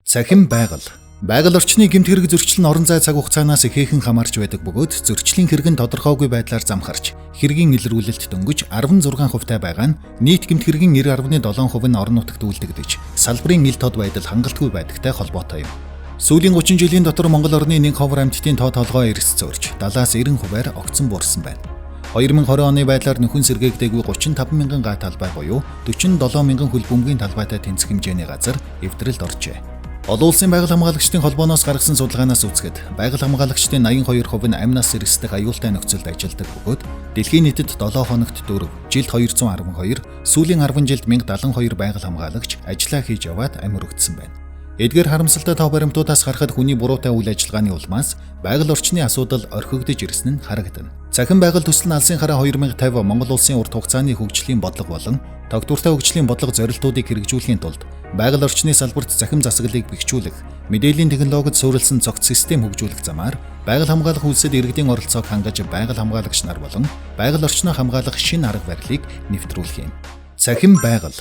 Цахим байгаль. Байгаль орчны гэмт хэрэг зөрчил нь орон зай цаг хугацаанаас ихээхэн хамаарч байдаг бөгөөд зөрчлийн хэрэг нь тодорхойгүй байдлаар замхарч, хэргийн илрүүлэлт дөнгөж 16% байгаа нь нийт гэмт хэргийн 90.7% нь орон нутагт үлдэгдэж, салбарын ил тод байдал хангалтгүй байдагтай холбоотой юм. Сүүлийн 30 жилийн дотор Монгол орны нэг ховор амьтдын тоо толгой эрс зөөрч, 70-аас 90 хувиар огцон буурсан байна. 2020 оны байдлаар нөхөн сэргээгдээгүй 35 мянган га талбай буюу 47 мянган хөл бөмбөгийн талбайтай тэнцэх хэмжээний газар эвдрэлд оржээ. Олон улсын байгаль хамгаалагчдын холбооноос гаргасан судалгаанаас үзэхэд байгаль хамгаалагчдын 82% нь амь нас эрсдэх аюултай нөхцөлд ажилладаг бөгөөд дэлхийн нийтэд 7 хоногт 4, жилд 212, сүүлийн 10 жилд 1072 байгаль хамгаалагч ажлаа хийж яваад амь өргөдсөн байна. Эдгээр харамсалтай тоо баримтуудаас харахад хүний буруутай үйл ажиллагааны улмаас байгаль орчны асуудал орхигдож ирсэн нь харагдана. Цахим байгаль төсөл нь алсын хараа 2050 Монгол улсын урт хугацааны хөгжлийн бодлого болон тогтвортой хөгжлийн бодлого зорилтуудыг хэрэгжүүлэхийн тулд байгаль орчны салбарт цахим засаглалыг бэхжүүлэх, мэдээллийн технологид суурилсан цогц систем хөгжүүлэх замаар байгаль хамгаалах үйлсэд иргэдийн оролцоог хангаж, байгаль хамгаалагч нар болон байгаль орчноо хамгаалах шинэ арга барилыг нэвтрүүлэх юм. Цахим байгаль.